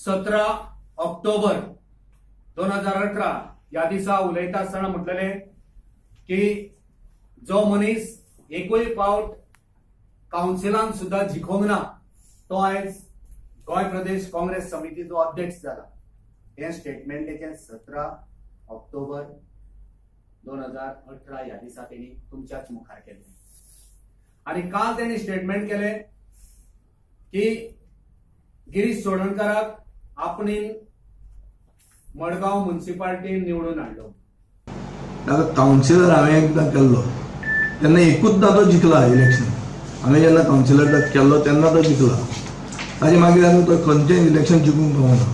17 ऑक्टोबर 2018 ह्या दिसा उलयता आसतना म्हटलेले की जो मनीस एकूय फावट कावन्सिलान सुद्धा जिखोंक ना तो आयज गोंय प्रदेश काँग्रेस समितीचो अध्यक्ष जाला. हें स्टेटमेंट तेचें 17 ऑक्टोबर 2018 ह्या दिसा तेणी तुमच्याच मुखार केलें. आनी काल तेणी स्टेटमेंट केलें की गिरीश चोडणकाराक आपणें मडगांव म्युनिसिपालिटीन निवडून हाडलो. ताका कावन्सिलर हांवें एकदां केल्लो तेन्ना एकूचदा तो जिखला इलेक्शन. हांवें जेन्ना कावन्सिलर केल्लो तेन्ना तो जिखला. ताजे मागीर आनी तो खंयचें इलेक्शन जिखूंक पावना.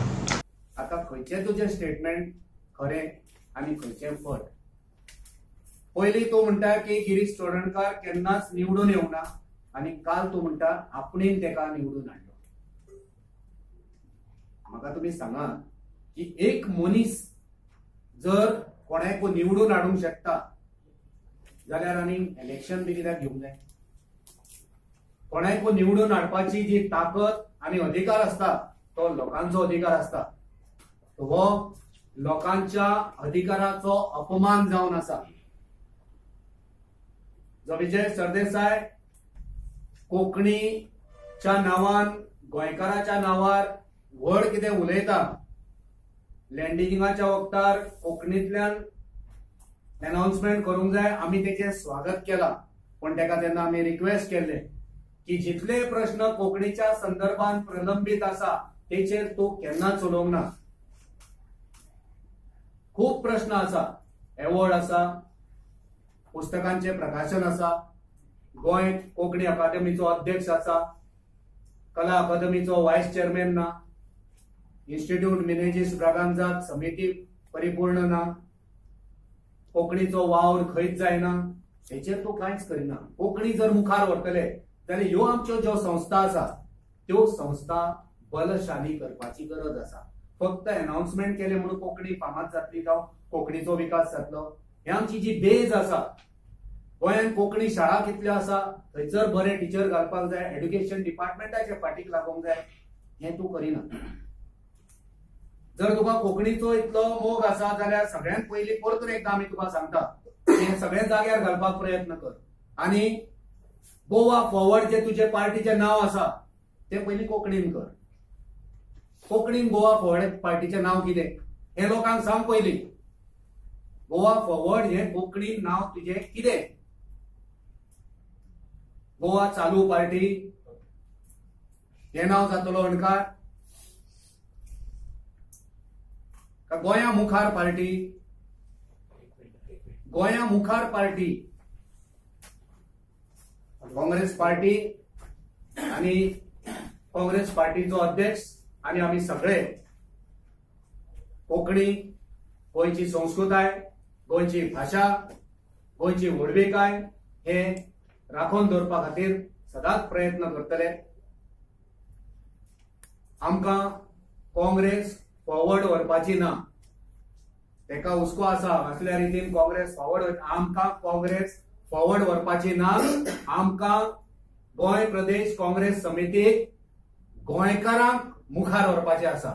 आतां खंयचें तुजें स्टेटमेंट खरें आनी खंयचें फट? पयलीं तूं म्हणटा की गिरीश चोडणकार केन्नाच निवडून येवंक ना आनी काल तूं म्हणटा आपणेन तेका निवडून हाडलो. म्हाका तुमी सांगा की एक मनीस जर कोणाक निवडून हाडूंक शकता जाल्यार आनी इलेक्शन बी कित्याक घेवंक जाय? कोणाक निवडून हाडपाची जी ताकद आनी अधिकार आसता तो लोकांचो अधिकार आसता. हो लोकांच्या अधिकाराचो अपमान जावन आसा. जो विजय सरदेसाय कोंकणीच्या नांवान गोंयकाराच्या नांवार व्हड कितें उलयता, लँडिंगाच्या वक्तार कोंकणींतल्यान अनाउन्समेंट करूंक जाय, आमी तेचें स्वागत केलां. पूण तेका तेन्ना आमी रिक्वेस्ट केल्ले की जितले प्रश्न कोंकणीच्या संदर्भात प्रलंबीत आसा तेचेर तूं केन्नाच उलोवंक ना. खूब प्रश्न आसा, एवॉर्ड आसा, पुस्तकांचें प्रकाशन आसा, गोंय कोंकणी अकादमीचो अध्यक्ष आसा, कला अकादमीचो वायस चेअरमॅन ना, इन्स्टिट्यूट मिनेजीस ब्रागांझाक समिती परिपूर्ण ना, कोंकणीचो वावर खंयच जायना, हेचेर तूं कांयच करिना. कोंकणी जर मुखार व्हरतले जाल्यार ह्यो आमच्यो ज्यो संस्था आसा त्यो संस्था बलशाली करपाची गरज आसा. फक्त अनाउन्समेंट केलें म्हणून कोंकणी फामाद जातली जावं कोंकणीचो विकास जातलो? हे आमची जी बेज आसा, गोंयांत कोंकणी शाळा कितल्यो आसा थंयसर बरे टिचर घालपाक जाय, एड्युकेशन डिपार्टमेंटाचे फाटीक लागूंक जाय, हें तूं करिना. जर तुका कोंकणीचो इतलो मोग आसा जाल्यार सगळ्यांत पयलीं परतून एकदां आमी तुका सांगता हें सगळें जाग्यार घालपाक प्रयत्न कर आनी गोवा फॉरवर्ड जे तुजे पार्टीचें नांव आसा तें पयलीं कोंकणीन कर. कोंकणीन गोवा फॉरवर्ड पार्टीचें नांव कितें हें लोकांक सांग पयलीं. गोवा फॉरवर्ड हें कोंकणी नांव तुजें कितें? गोवा चालू पार्टी हें नांव जातलो अणकार? गोंया मुखार पार्टी? गोंया मुखार पार्टी, काँग्रेस पार्टी आनी काँग्रेस पार्टीचो अध्यक्ष आनी आमी सगळे कोंकणी, गोंयची संस्कृताय, गोंयची भाशा, गोंयची व्हडविकाय हे राखून दवरपा खातीर सदांच प्रयत्न करतले. आमकां काँग्रेस फॉरवर्ड व्हरपाची ना, तेका हुस्को आसा असल्या रितीन काँग्रेस फॉरवर्ड. आमकां काँग्रेस फॉरवर्ड व्हरपाची ना. आमकां गोंय प्रदेश काँग्रेस समितीक गोंयकारांक मुखार व्हरपाचें आसा.